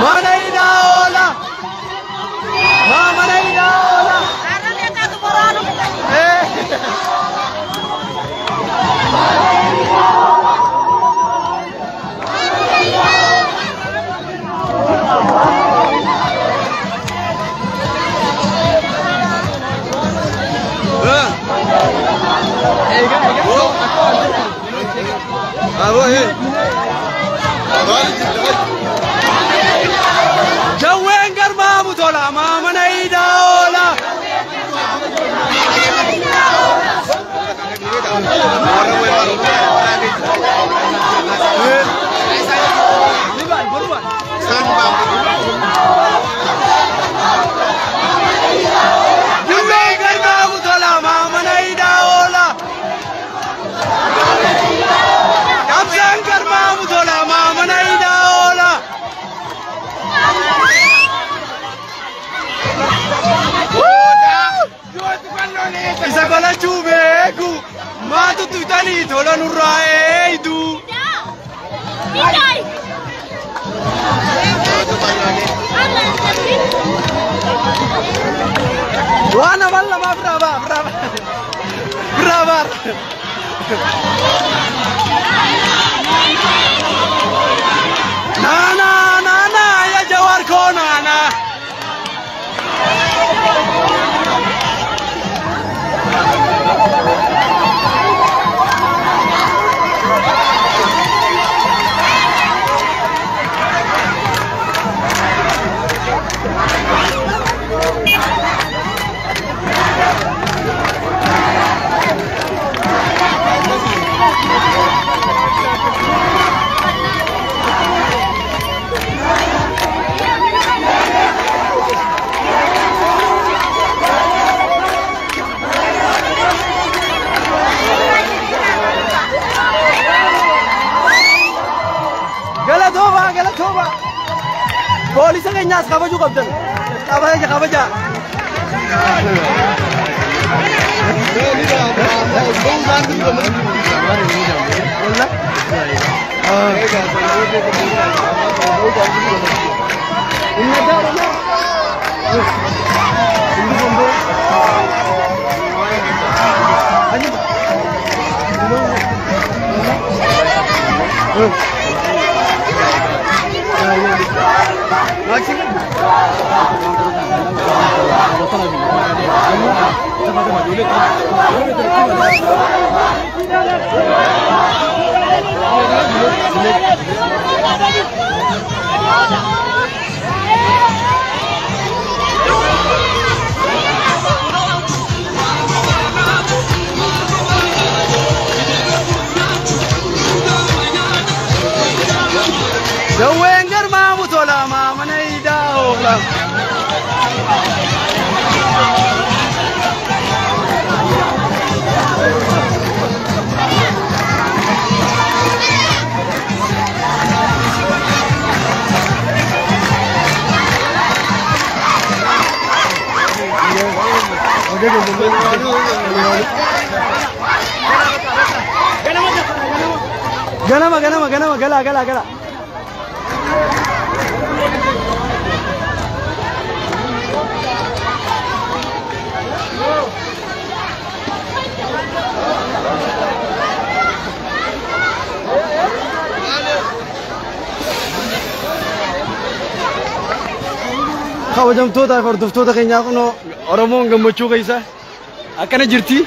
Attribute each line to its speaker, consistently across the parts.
Speaker 1: Mana hidhaa oola. Maa mana hidhaa oola. Jawween garmaamu tola maa mana hidhaa oola. Jawween garmaamu tola maa mana hidhaa oola. Qabsaan garmaamu tola maa mana hidhaa oola. Isa qolachuu beeku maatu tutanii tola nurraa eeydu. Waan amal lama biraa baa biraa baa biraa baa. Naana naana ya Jawaar koo naana. Galatooma galatooma. Poolisa keenyaas kabajuu qabdan. Kabaja kabaja. Jawween garmaamu tola maa mana hidhaa oola. Ganama ganama ganama galaa galaa galaa. Kabajamtoota fi hordoftoota keenyaa kunoo Oromoon gammachuu keessa akkana jirti.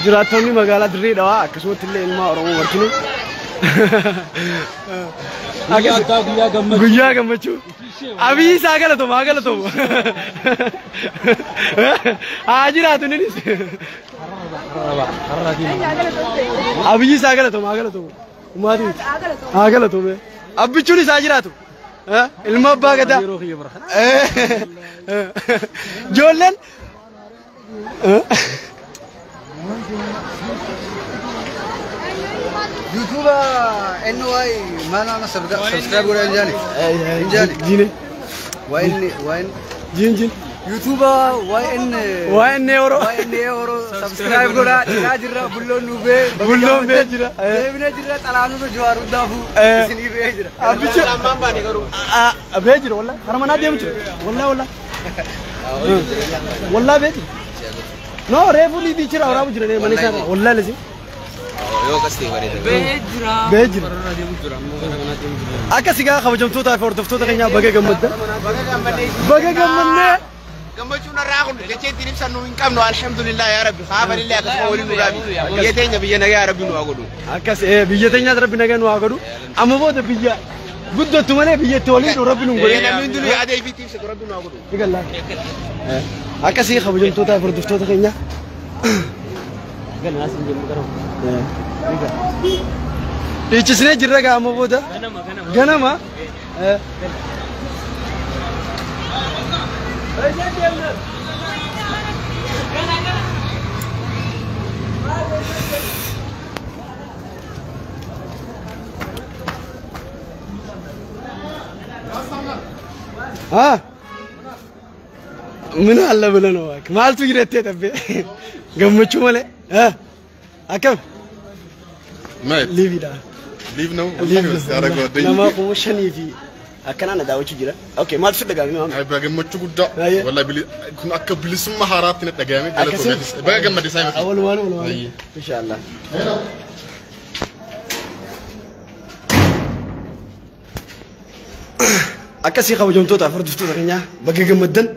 Speaker 1: Jiraattonni magaalaa Dirree Dhawaa akkasumatti illee ilmaa Oromoo martinu. Guyyaa gammachuu. Abiyyi isaa galatooma haa galatoomu. Haa jiraatu innis. Abiyyi isaa galatooma haa galatoomu. Ummaatii miti. Haa galatoomu. Abbichuun isaa jiraatu. Ilma abbaa gadaa. Ijoolleen.
Speaker 2: YouTube NY maal subscribe godhaa hin jaani. Hin jaani.
Speaker 1: Jiine.
Speaker 2: YN YN
Speaker 1: Jiin jiin.
Speaker 2: YouTube YN
Speaker 1: YN Oro.
Speaker 2: YN Oro subscribe godhaa dhiyaa jirra bulloon nu bee.
Speaker 1: Bulloon bee jira.
Speaker 2: Deebinee jirra xalaanuu Jawaar hundaafuu isinii bee jira.
Speaker 1: Abbicha. Bee jira wallah. Kara manaa deemu jira. Wallah wallah. Wallah bee jira. No reefu liibii jira waraabu jira mana isaa wallah lasi.
Speaker 3: Yoo akkas ta'e bareeda.
Speaker 1: Bee jira. Akkas egaa kabajamtootaa fi hordoftoota keenyaa baga gammaddan. Baga gammannee.
Speaker 3: Gammachuun irraa kun jecha ittiin ibsannu hin qabnu alhamdulillah yaa rabbi haabalillee akkasuma waliin nu dhaabi. Biyya teenya biyya nagaa yaa rabbi nu haa godhu.
Speaker 1: Akkas biyya teenyaas rabbi nagaa nu haa godhu. Amma booda biyya guddattu malee biyya itti waliin nu rabbi nu hin
Speaker 3: Biyya
Speaker 1: godhu.
Speaker 3: namni hundinuu yaada ifiitti ibsatu rabbi nu haa godhu.
Speaker 1: Eegallaa. Akkasii kabajamtootaa fi hordoftoota keenyaa. Dhiichisnee jirra gaa amma booda. Ganama. Haa? ምን አለ ብለህ ነው እባክህ? maaltu jirettee dhabbee gammachuu malee akkam
Speaker 4: Maal?
Speaker 1: liiviidha.
Speaker 4: Live ነው?
Speaker 1: Live
Speaker 4: Saara ጓደኛ
Speaker 1: nama 5000 fi akkanaan na daawwachuu jira. Okay, maaltu si dhagahame maama?
Speaker 4: Ay, gammachuu guddaa.
Speaker 1: Ayyee.
Speaker 4: Wallahi kun akka bilisummaa haaraatti na dhagahame
Speaker 1: Akkasii?
Speaker 4: galatoomeetis. Baga gammadde saayiba.
Speaker 1: Walumaan walumaan.
Speaker 4: Ayyee.
Speaker 1: Inshaallah. Akkasii kabajamtoota fi hordoftoota keenyaa baga gammaddan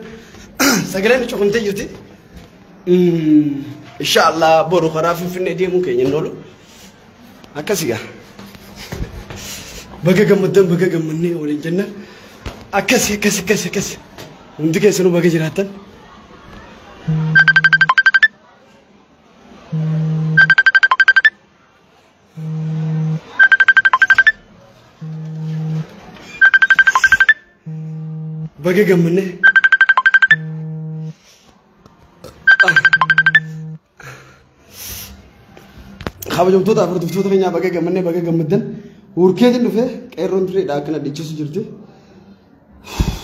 Speaker 1: sagaleen cuqumtee jirti. Inshaallah boru karaa Finfinnee deemuun keenya hin oolu. Akkasii gaa. Baga gammaddan baga gammannee waliin jenna. Akkasii akkasii akkasii akkasii. Hundi keessanuu baga jiraattan. Baga gammannee. Kabajamtoota fi hordoftoota keenyaa baga gammannee baga gammaddan. Hurkeetiin dhufee qeerroon tureedha akkana dhiichisu jirti.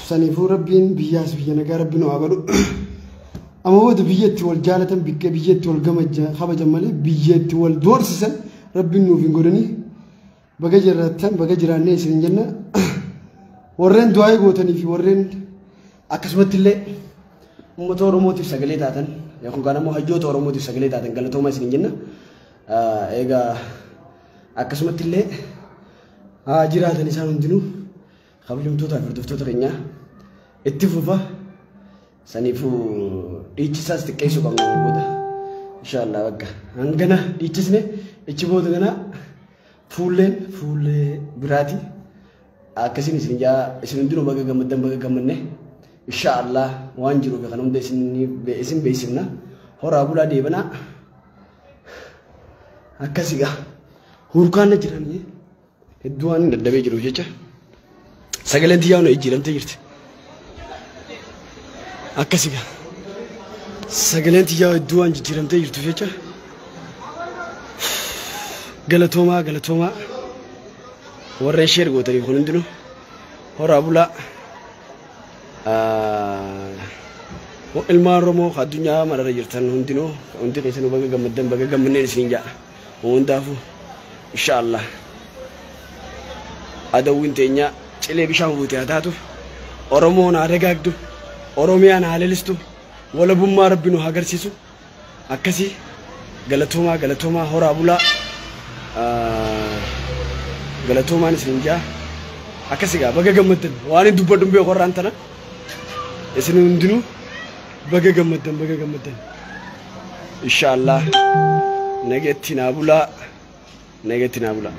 Speaker 1: Saniifuu rabbiin biyyaas biyya nagaa rabbi nu haa godhu. Amma booda biyya itti wal jaalatan biyya itti wal kabajan malee biyya itti wal doorsisan rabbiin nuuf hin godhanii. Baga jiraattan baga jiraannee isin jenna. Warreen du'aa gootanii fi warreen akkasumatti illee uummata Oromootiif sagalee taatan yookaan immoo hayyoota Oromootiif sagalee taatan galatooma isin jenna. Egaa akkasumatti illee haa jiraatan isaan hundinuu kabajamtootaa fi hordoftoota keenyaa itti fufa. Saniifuu dhiichisaas xiqqeessuu qabna booda. Inshaallah bakka hangana dhiichisne ichi booda kana fuulleen fuullee biraati. Akkasiin isin jaa isin hundinuu baga gammaddan baga gammanne. Inshaallah waan jiruuf kan hunda isin beeksifna. Horaa bulaa deebanaa. Akkasii gaa hurkaan na jiranii hedduu waan dadhabee jiruuf jecha sagaleen xiyyaa na jijjiiramtee jirti. Akkasii gaa sagaleen xiyyaa hedduu waan jijjiiramtee jirtuuf jecha galatoomaa galatoomaa warreen sheer gootaniif kun hundinuu horaa bulaa. Ilmaan Oromoo addunyaa mararra jirtan hundinuu hundi keessanuu baga gammaddan baga gammanneen isiniin jedha. Hundaafuu inshaallah adawwiin teenya cilee bishaan buute haa taatu, Oromoon haa dagaagdu, Oromiyaan haa lalistu, walabummaa rabbi nu haa agarsiisu. Akkasii galatoomaa galatoomaa horaa bulaa galatoomaan isiniin jedha. Akkasii gaa baga gammaddan waan hin dubbadhu hin beeku warraan tana isin hundinuu baga gammaddan baga gammaddan. Inshaallah nageetti naa bulaa nageetti naa bulaa.